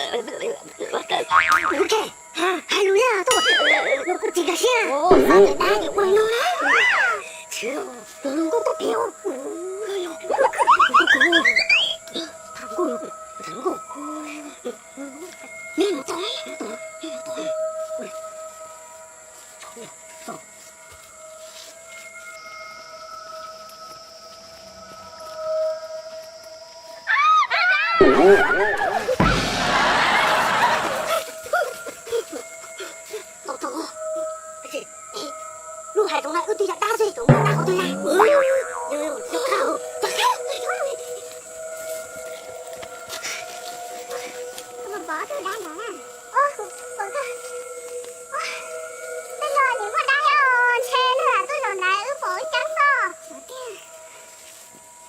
Hais lus yog tuaj, kuv tsis nkag siab. Tus hluas nkauj tuaj pem. Lub hais rau na, wb twb yog dab xwb, tseem muaj dab qhov twg na? Pov twb dab ntawd na. Ub, pov koj, tej zaum nim muaj dab thiab, ntshe nws tuaj zaum ntawd wb pom wb ceeb xwb.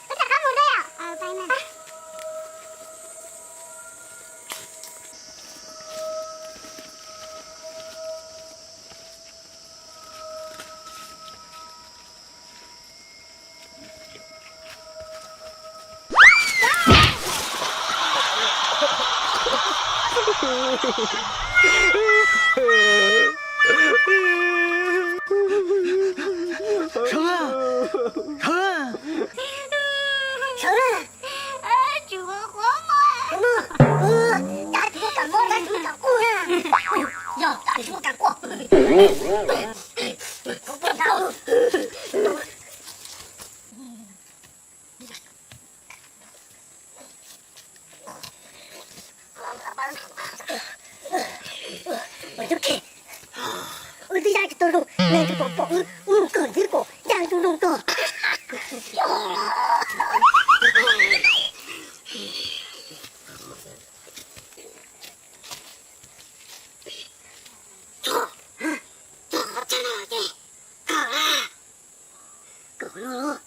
Wb rov qab mus dua yom. Sawv, sawv, sawv, sawv. Tsis ua qhuav muaj. Dab tsis muaj kab mob, dab tsis muaj kab quaj na. Yog dab tsis muaj kab quaj. Wb twb ya tsis tau zoo, neeg twb pom pom wb, wb mus kawm ntxiv kom ya zoo zoo tso. Kawm no los?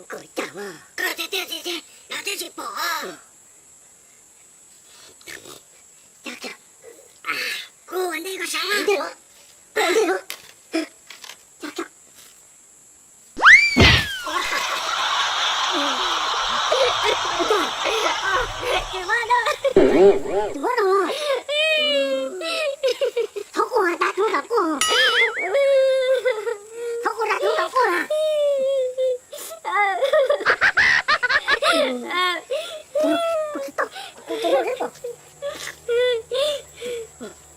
Kawm cas mas? Kawm tiag tiag tiag, lawv thiaj tsis pom. Kuv ua ntej koj saib. Ua ntej los? Ua ntej los? Tsis muaj dab. Tsis muaj dab. Txhob quaj, dab tsis muaj kab quaj. Txhob quaj, dab tsis muaj kab quaj na. Kuv tsis tau, kuv tsis tau.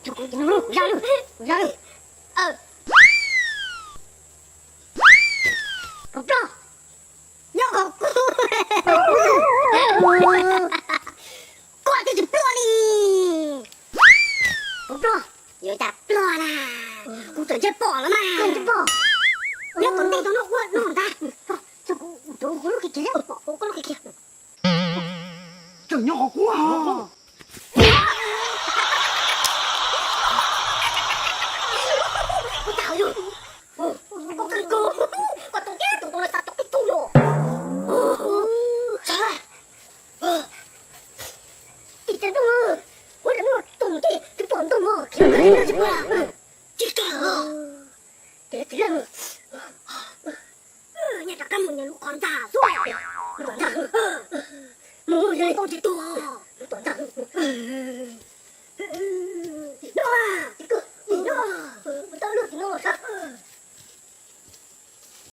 Kuv tsis tau, kuv zaj lwm, kuv zaj lwm. Pov Ploj, nyob qhov kuv. Koj twb tsis ploj li. Pov Ploj, yuav cas ploj na? Kuv txawm ntshe pom lawm mas. Nyob tom ntej tau no ua no ntag. Kuv lub kiv kiag, kuv lub kiv kiag. Tseem nyob qhov kuv. Koj kawg nkaus, koj tus kiag tus ntoo lawv xav cov kib tug los. Tsis tau ntoo, kuv lawv muaj tus ntej twb pom ntoo os, khiav tsis pom. Tsis kam, ces tsis leej. Nyias rov qab mus nyias lub qhov ntag xwb, lub tom ntag. Mus yog li koj tsis tuag, lub tom ntag.